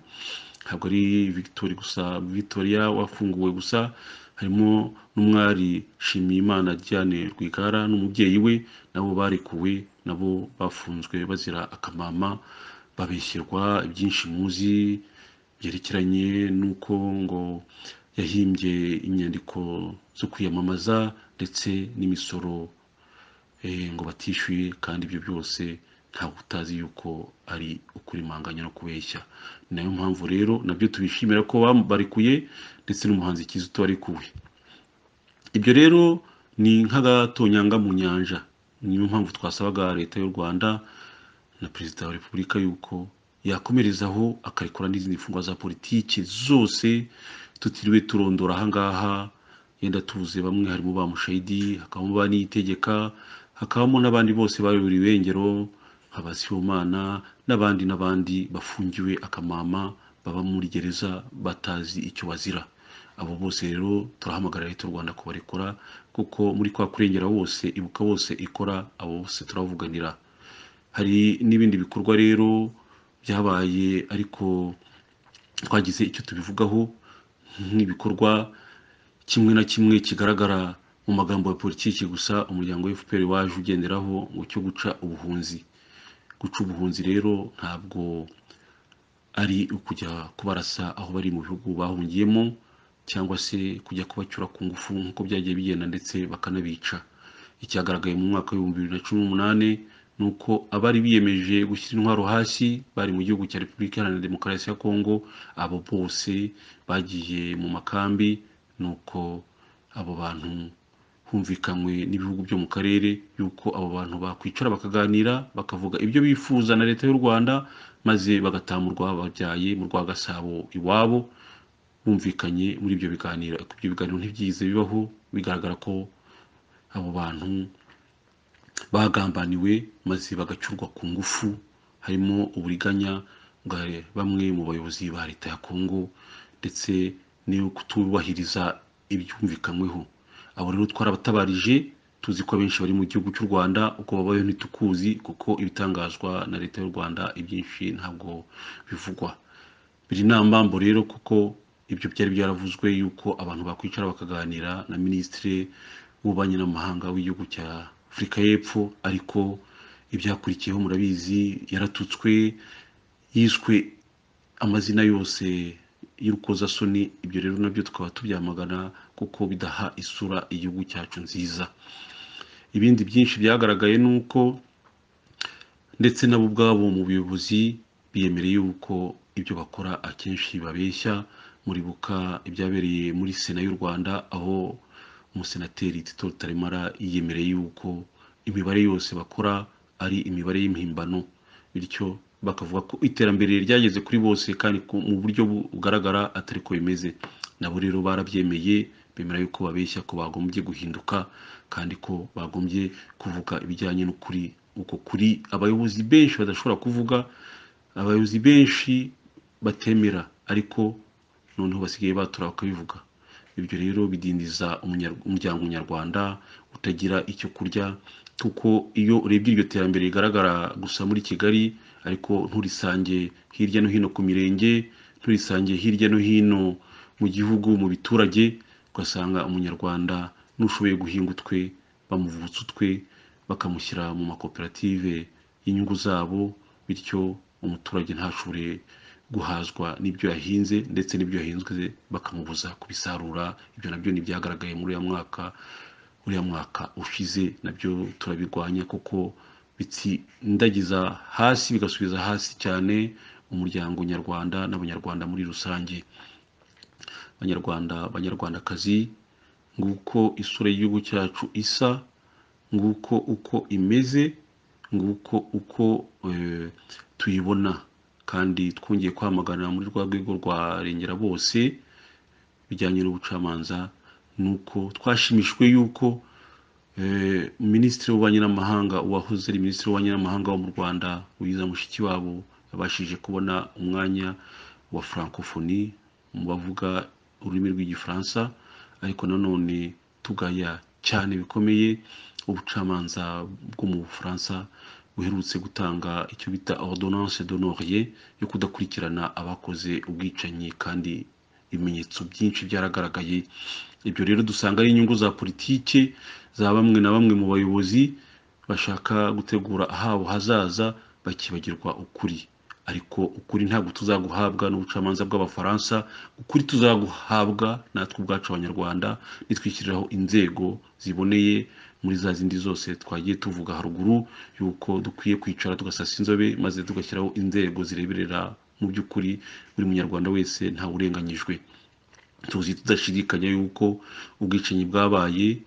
Ntabwo ari Victoire gusa, Victoria wafunguwe gusa, harimo n'umwari Nshimiyimana Diane Rwigara n'umubyeyi we, nabo barekuwe, nabo bafunzwe bazira akamama, babeshyerwa ibyinshi muzi byerekeranye n'uko ngo yahimbye inyandiko zo kwiyamamaza ndetse n'imisoro ngo batishyuye, kandi ibyo byose ntabwo utazi yuko ari ukurimanganya no kubeshya. Ni nayo mpamvu rero nabyo tubishimira ko barekuye, ndetse n'umuhanzi Kizito warekuwe. Ibyo rero ni nk'agatonyanga mu nyanja. Niyo mpamvu twasabaga leta y'u Rwanda na Perezida wa Repubulika yuko yakomerezaho akarekura n'izindi mfungwa za politiki zose, tutiriwe turondora ahangaha. Yenda tubuze bamwe, harimo ba Mushayidi, hakabamo ba Niyitegeka, hakabamo n'abandi bose bayobora ibengero nka ba Sibomana n'abandi n'abandi bafungiwe akamama, baba muri gereza batazi icyo bazira. Abo bose rero turahamagara leta y'u Rwanda kubarekura, kuko muri kwa kurengera bose, ibuka bose ikora, abo bose turavuganira. Hari n'ibindi bikorwa rero byabaye ariko twagize icyo tubivugaho, nk'ibikorwa kimwe na kimwe kigaragara mu magambo ya politiki gusa umuryango wa FPR waje ugenderaho ngo cyo guca ubuhunzi. Guca ubuhunzi rero ntabwo ari ukujya kubarasa aho bari mu bihugu bahungiyemo, cyangwa se kujya kubacyura ku ngufu nk'uko byagiye bigenda ndetse bakanabica. Icyagaragaye mu mwaka wa 2018 ni uko abari biyemeje gushyira intwaro hasi bari mu gihugu cya Repubulika Iharanira Demokarasi ya Kongo, abo bose bagiye mu makambi. Nuko abo bantu humvikanywe n'ibihugu byo mu karere yuko abo bantu bakwicara bakaganira, bakavuga ibyo bifuza na leta y'u Rwanda, maze bagataha mu rwababyaye, mu rwa Gasabo iwabo, bumvikanye muri ibyo biganiro. Ibyo biganiro ntibyize bibaho, bigaragara ko abo bantu bagambaniwe maze bagacyurwa ku ngufu, harimo uburiganya bwa bamwe mu bayobozi ba leta ya Kongo ndetse n'iyo kutubahiriza ibyumvikanyweho. Abo rero twarabatabarije, tuzi ko abenshi bari mu gihugu cy'u Rwanda, uko babayeho ntitukuzi, kuko ibitangazwa na leta y'u Rwanda ibyinshi ntabwo bivugwa. Biri nta mpamvu rero, kuko ibyo byari byaravuzwe yuko abantu bakwicara bakaganira na Minisitiri w'Ububanyi n'Amahanga w'igihugu cya Afurika y'Epfo, ariko ibyakurikiyeho murabizi, yaratutswe, yiswe amazina yose y'urukozasoni. Ibyo rero nabyo tukaba tubyamagana kuko bidaha isura igihugu cyacu nziza. Ibindi byinshi byagaragaye ni uko ndetse nabo ubwabo mu buyobozi biyemereye yuko ibyo bakora akenshi babeshya. Muribuka ibyabereye muri Sena y'u Rwanda, aho umusenateri Tito Rutaremara yiyemereye yuko imibare yose bakora ari imibare y'impimbano, bityo bakavuga ko iterambere ryageze kuri bose kandi mu buryo bugaragara atari ko bimeze. Nabo rero barabyemeye, bemera yuko babeshya, ko bagombye guhinduka kandi ko bagombye kuvuga ibijyanye n'ukuri. Uko kuri abayobozi benshi badashobora kuvuga, abayobozi benshi batemera, ariko noneho basigaye batura bakabivuga. Ibyo rero bidindiza umuryango nyarwanda utagira icyo kurya, kuko iyo urebye iryo terambere rigaragara gusa muri Kigali, ariko nturisange hirya no hino ku mirenge, nturisange hirya no hino mu gihugu mu biturage, ugasanga umunyarwanda n'ushoboye guhinga utwe bamuvutsa utwe, bakamushyira mu makoperative y'inyungu zabo, bityo umuturage ntashobore guhazwa n'ibyo yahinze, ndetse n'ibyo yahinzwe bakamubuza kubisarura. Ibyo nabyo ni ibyagaragaye muri uriya mwaka ushize, nabyo turabirwanya kuko bitsindagiza hasi, bigasubiza hasi cyane umuryango nyarwanda n'abanyarwanda muri rusange. Banyarwanda, banyarwandakazi, nguko isura y'igihugu cyacu isa, nguko uko imeze, nguko uko tuyibona. Kandi twongeye kwamagana muri rwa rwego rwa rengera bose bijyanye n'ubucamanza, nuko twashimishijwe yuko Minisitiri w'Ububanyi n'Amahanga, uwahoze ari Minisitiri w'Ububanyi n'Amahanga wo mu Rwanda, Louise Mushikiwabo, yabashije kubona umwanya wa Francophonie mu bavuga ururimi rw'Igifaransa. Ariko nanone tugaya cyane bikomeye ubucamanza bwo mu Bufaransa buherutse gutanga icyo bita ordonnance d'honorie yo kudakurikirana abakoze ubwicanyi, kandi ibimenyetso byinshi byaragaragaye. Ibyo rero dusanga ari inyungu za politiki za bamwe na bamwe mu bayobozi bashaka gutegura ahabo hazaza, bakibagirwa ukuri. Ariko ukuri ntabwo tuzaguhabwa n'ubucamanza bw'Abafaransa, ukuri tuzaguhabwa natwe ubwacu Abanyarwanda, nitwishyiriraho inzego ziboneye muri za zindi zose twagiye tuvuga haruguru, yuko dukwiye kwicara tugasasa inzobe maze tugashyiraho inzego zireberera mu by'ukuri buri munyarwanda wese, ntawe urenganyijwe. Tuzi tudashidikanya yuko ubwicanyi bwabaye.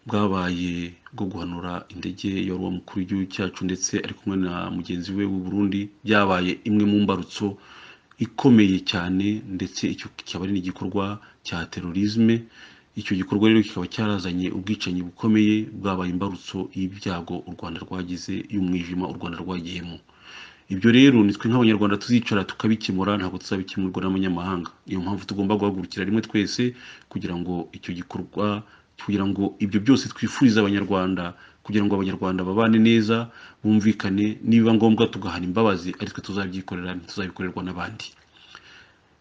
bwabaye bwo guhanura indege ya wa mukuru w'igihugu cyacu ndetse ari kumwe na mugenzi we w'u Burundi, byabaye imwe mu mbarutso ikomeye cyane, ndetse icyo kikaba ari n'igikorwa cya terorisme. Icyo gikorwa rero kikaba cyarazanye ubwicanyi bukomeye, bwabaye imbarutso y'ibyago u Rwanda rwagize, y'umwijima u Rwanda rwagiyemo. Ibyo rero nitwe nk'Abanyarwanda tuzicara tukabikemura, ntabwo tuzabikemurwa n'abanyamahanga. Niyo mpamvu tugomba guhagurukira rimwe twese kugira ngo icyo gikorwa, kugira ngo ibyo byose twifuriza Abanyarwanda, kugira ngo Abanyarwanda babane neza, bumvikane, nibiba ngombwa tugahana imbabazi, ari twe tuzabyikorera, ntituzabikorerwa n'abandi.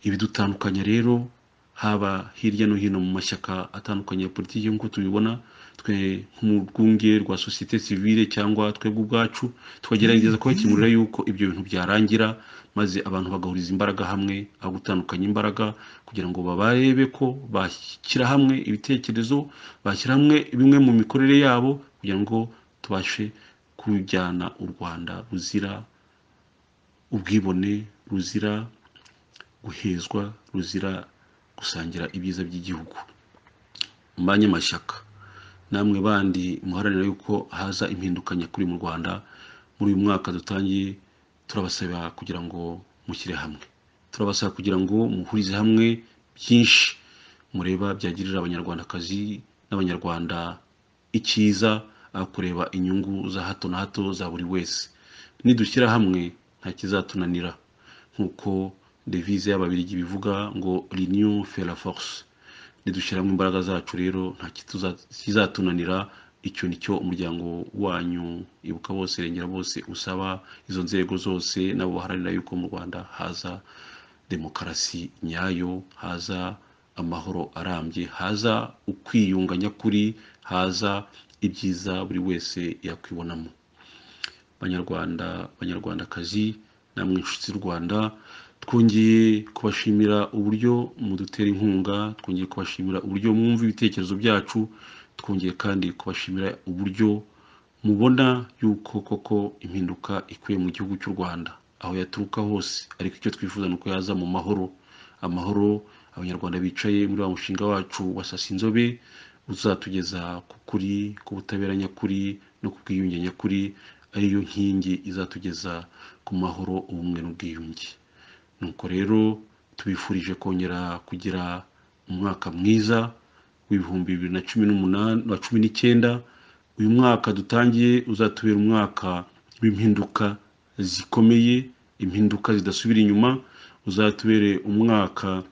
Ibidutandukanya rero haba hirya no hino mu mashyaka atandukanye ya politiki nk'uko tubibona, twe nk'urwunge rwa sosiyete sivile cyangwa twebwe ubwacu tukagerageza kubakemurira yuko ibyo bintu byarangira, maze abantu bagahuriza imbaraga hamwe aho gutandukanya imbaraga, kugira ngo babarebe ko bashyira hamwe ibitekerezo, bashyira hamwe bimwe mu mikorere yabo, kugira ngo tubashe kujyana u Rwanda ruzira ubwibone, ruzira guhezwa, ruzira gusangira ibyiza by'igihugu. Banyamashyaka namwe bandi muharanira yuko haza impinduka nyakuri mu Rwanda muri uyu mwaka dutangiye, turabasaba kugira ngo mushyire hamwe, turabasaba kugira ngo muhurize hamwe byinshi mureba byagirira Abanyarwandakazi n'Abanyarwanda icyiza, aho kureba inyungu za hato na hato za buri wese. Nidushyira hamwe nta kizatunanira, nk'uko devise y'Ababiligi bivuga ngo l'union fait la force. Nidushyiramo imbaraga zacu rero nta kizatunanira. Icyo nicyo umuryango wanyu Ibuka Bose Rengera Bose usaba izo nzego zose nabo baharanira yuko mu Rwanda haza demokarasi nyayo, haza amahoro arambye, haza ukwiyunga nyakuri, haza ibyiza buri wese yakwibonamo. Banyarwanda, Banyarwandakazi namwe inshuti z'u Rwanda, twongeye kubashimira uburyo mudutera inkunga, twongeye kubashimira uburyo mwumva ibitekerezo byacu, twongeye kandi kubashimira uburyo mubona yuko koko impinduka ikwiye mu gihugu cy'u Rwanda aho yaturuka hose, ariko icyo twifuza ni uko yaza mu mahoro. Amahoro Abanyarwanda bicaye muri wa mushinga wacu wa Sasa Inzobe uzatugeza ku kuri, ku butabera nyakuri no ku bwiyunge nyakuri, ariyo nkingi izatugeza ku mahoro, ubumwe n'ubwiyunge. Nuko rero tubifurije kongera kugira umwaka mwiza w'2018 na 19. Uyu mwaka dutangiye uzatubera umwaka w'impinduka zikomeye, impinduka zidasubira inyuma, uzatubere umwaka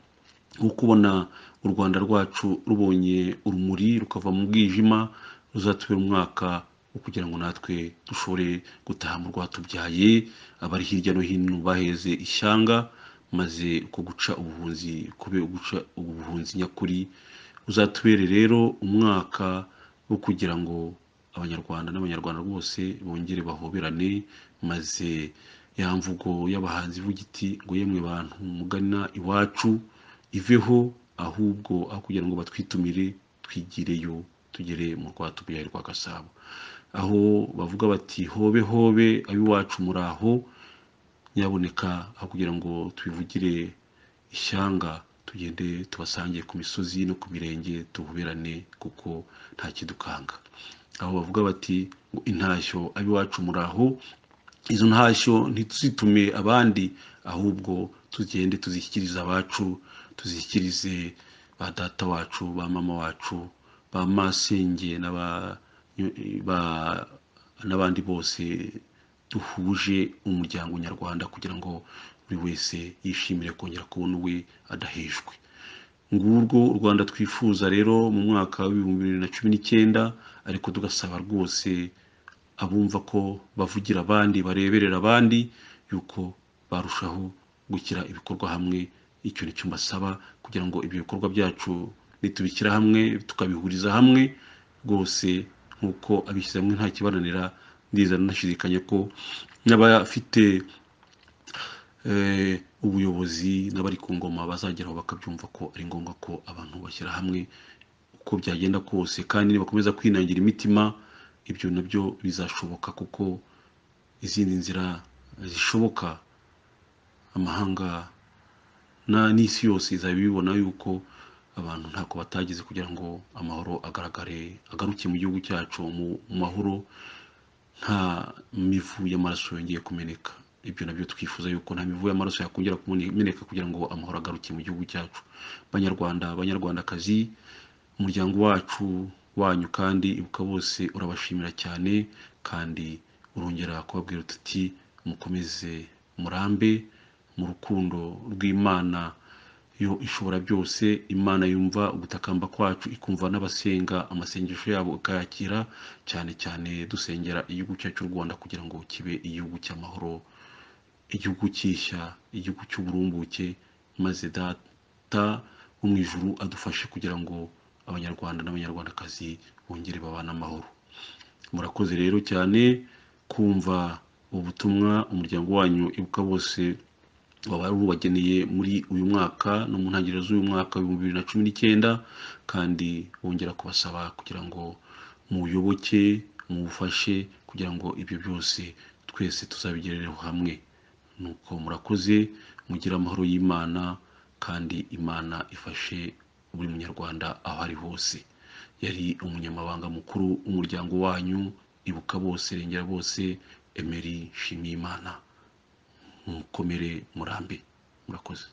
wo kubona u Rwanda rwacu rubonye urumuri rukava mu bwijima, uzatubera umwaka wo kugira ngo natwe dushobore gutaha mu rwatubyaye, abari hirya no hino baheze ishyanga, maze uko guca ubuhunzi kube guca ubuhunzi nyakuri. Uzatubere rero umwaka wo kugira ngo Abanyarwanda n'Abanyarwanda bose bongere bahoberane, maze ya mvugo y'abahanzi ivuga iti ngo yemwe bantu mugana iwacu iveho, ahubwo aho kugira ngo batwitumire twigireyo tugere mu rwatubyaye rwa Gasabo, aho bavuga bati hobe hobe ab'iwacu muraho, nyaboneka aho kugira ngo tubivugire ishyanga tugende tubasange ku misozi no ku mirenge tuhoberane, kuko nta kidukanga. Aho bavuga bati ngo intashyo ab'iwacu muraho, izo ntashyo ntituzitume abandi, ahubwo tugende tuzishyikirize abacu, tuzishyikirize ba data wacu, ba mama wacu, ba masenge n'abandi bose duhuje umuryango nyarwanda, kugira ngo buri wese yishimire kongera kubona uwe adahejwe. Ngurwo u Rwanda twifuza rero mu mwaka w'2019, ariko tugasaba rwose abumva ko bavugira abandi, bareberera abandi, yuko barushaho gushyira ibikorwa hamwe. Icyo nicyo mbasaba, kugira ngo ibyo bikorwa byacu nitubishyira hamwe, tukabihuriza hamwe rwose, nk'uko abishyize hamwe nta kibananira. Ndizera nashidikanya ko n'abafite ubuyobozi n'abari ku ngoma bazageraho bakabyumva ko ari ngombwa ko abantu bashyira hamwe uko byagenda kose, kandi nibakomeza kwinangira imitima ibyo nabyo bizashoboka, kuko izindi nzira zishoboka amahanga n'isi yose izaba ibibona yuko Abantu ntako batagize kugira ngo amahoro agaragare, agaruke mu gihugu cyacu mu mahoro, nta mivu y'amaraso yongeye kumeneka. Ibyo nabyo twifuza yuko nta mivu y'amaraso yakongera kumeneka kugira ngo amahoro agaruke mu gihugu cyacu. Banyarwanda, banyarwandakazi, umuryango wacu wanyu kandi Ibuka Bose urabashimira cyane, kandi urongera kubabwira uti mukomeze murambe mu rukundo rw'Imana yo ishobora byose. Imana yumva ugutakamba kwacu, ikumva n'abasenga amasengesho yabo ikayakira, cyane cyane dusengera igihugu cyacu cy'u Rwanda kugira ngo kibe igihugu cy'amahoro, igihugu cy'ishya, igihugu cy'uburumbuke, maze Data wo mu ijuru adufashe kugira ngo Abanyarwanda n'Abanyarwandakazi bongere babane amahoro. Murakoze rero cyane kumva ubutumwa umuryango wanyu Ibuka Bose waba ubageneye muri uyu mwaka no mu ntangiriro z'uyu mwaka 2019, kandi wongera kubasaba kugira ngo muyoboke, muwufashe kugira ngo ibyo byose twese tuzabigerereho hamwe. Nuko murakoze, mugire amahoro y'Imana, kandi Imana ifashe buri munyarwanda aho ari hose. Yari umunyamabanga mukuru w'umuryango wanyu Ibuka Bose Rengera Bose, Emery Nshimiyimana. Mukomere, murambe, murakoze.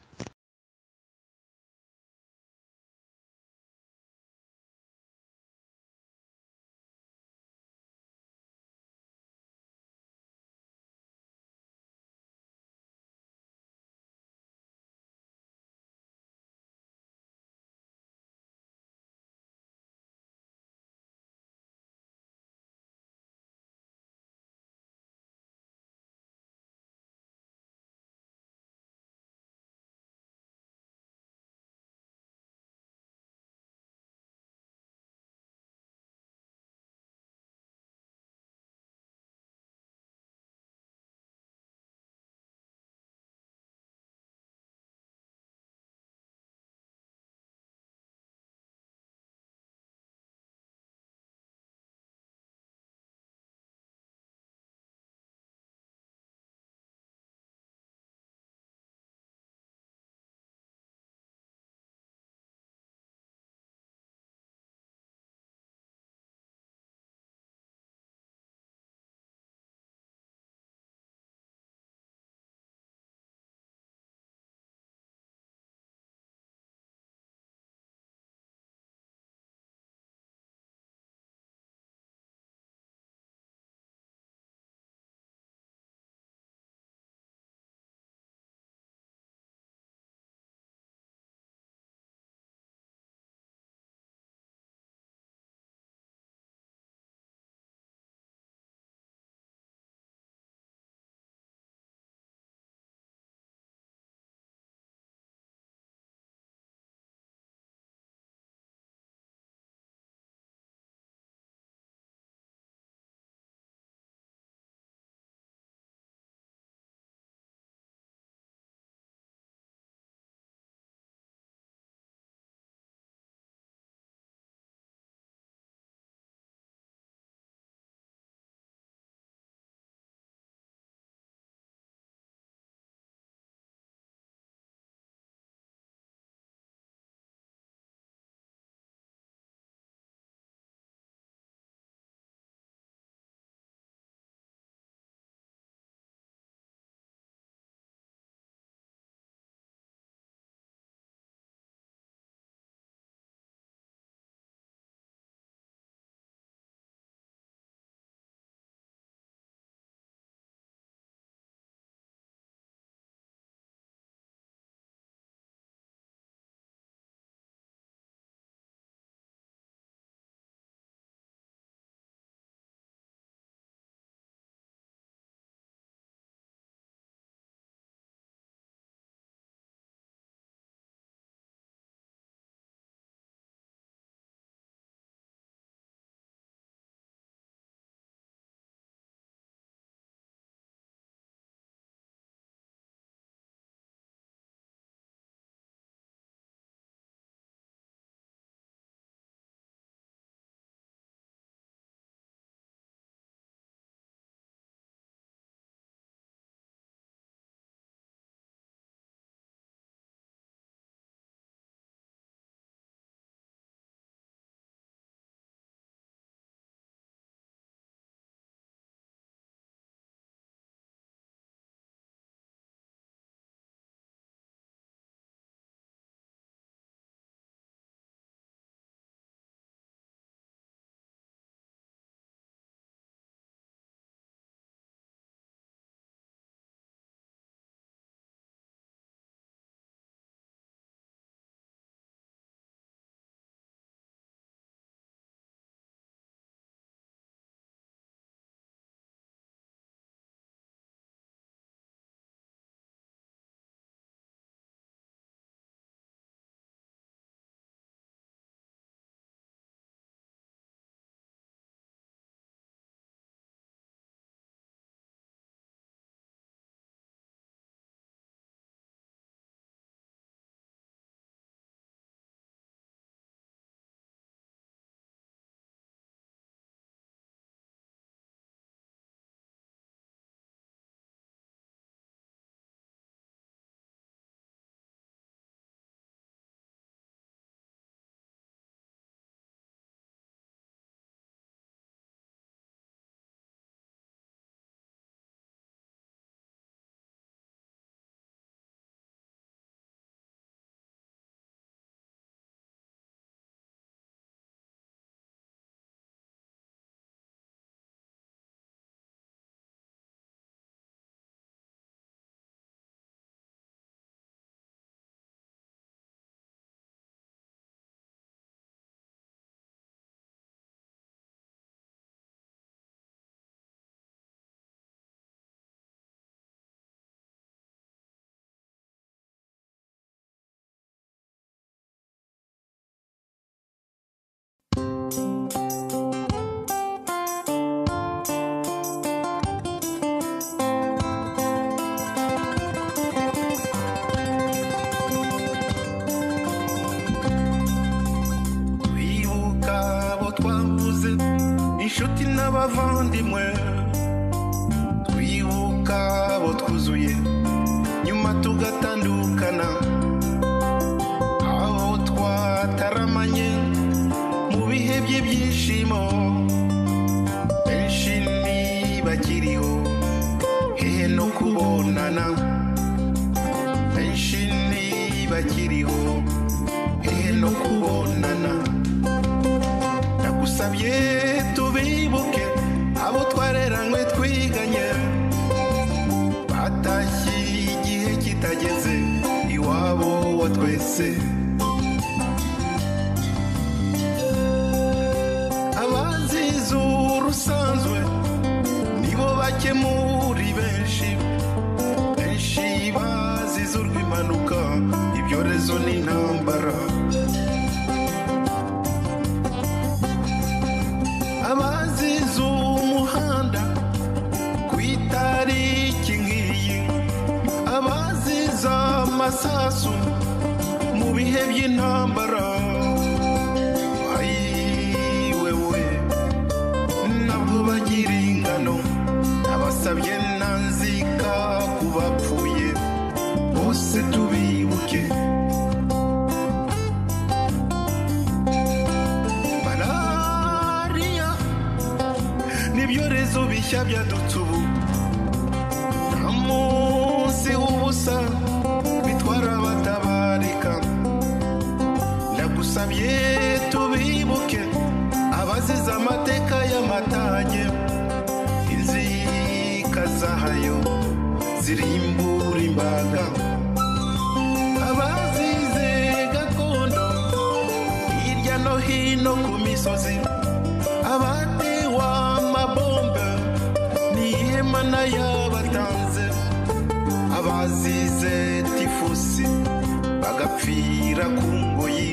bavandimwe, twibuka abo twuzuye nyuma tugatandukana, abo twataramanye mu bihe by'ibyishimo, benshi ntibakiriho hehe no kubonana, benshi ntibakiriho hehe no kubonana. Ndagusabye tubibuke abo twareranywe twiganye, batashye igihe kitageze iwabo wa twese. Abazize urusanzwe nibo bake muri benshi, benshi bazize urw'impanuka, ibyorezo n'intambara. Abazize umuhanda ku itariki nk'iyi, abazize amasasu mu bihe by'intambara, ayi wewe ntabwo bagira ingano. Abasabye nanzika ku bapfuye bose tubibuke. Malariya n'ibyorezo bishya byadutse ubu, nta munsi w'ubusa bitwara abatabarika. Ndagusabye tubibuke abazize amateka y'amatage, inzika zahayo zirimbura imbaga. Abazize gakondo hirya no hino ku misozi, abatewe amabombe n'ihema n'ayabatanze, abazize tifusi bagapfira ku ngoyi,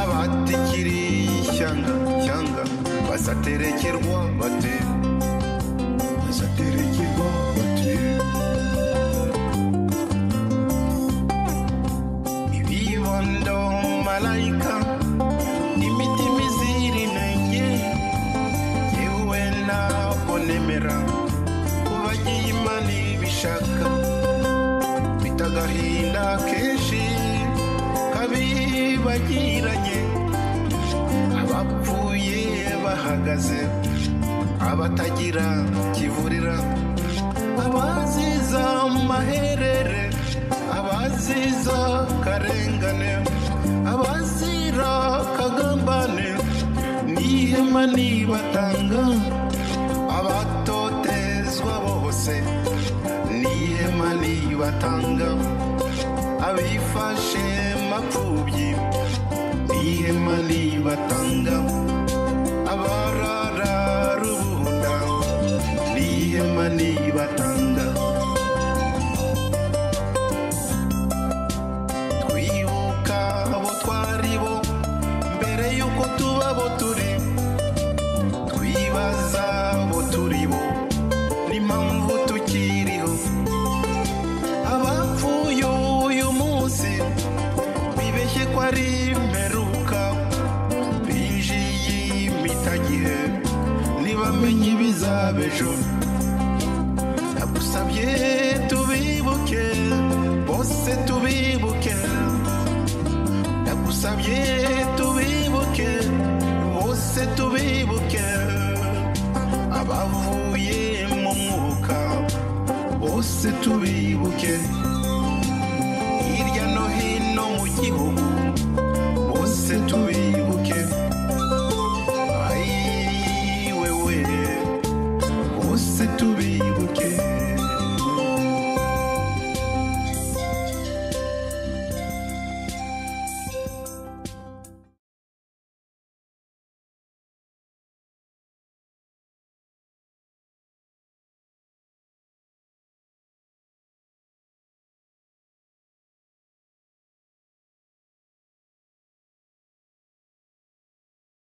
abatikiriye ishyanga cyanga bazaterekerwa bate, bazaterekerwa bate. Ibibondo malayika n'imitima izira inenge, yewe ntabwo nemera kubagiye Imana ibishaka, mfite agahinda kenshi kabibagiranye, abapfuye bahagaze, abatagira kivurira, abaziza amaherere, abaziza karengane, abazira kagambane, n'ihema nibatanga, abatotezwa bose n'ihema nibatanga, abifashe mapfubyi n'ihema nibatanga, abarara rubunda n'ihema nibatanga. Twibuka abo twari bo mbere y'uko tuba abo turi, twibaza abo turi bo n'impamvu tukiriho. Abapfuye uyu munsi bibeshye ko ari imperuka, binjiye imitagihe ntibamenye ibizaba ejo. Ndagusabye tubibuke bose tubibuke, ndagusabye tubibuke bose tubibuke, abavuye mu mwuka bose tubibuke, hirya no hino mu gihugu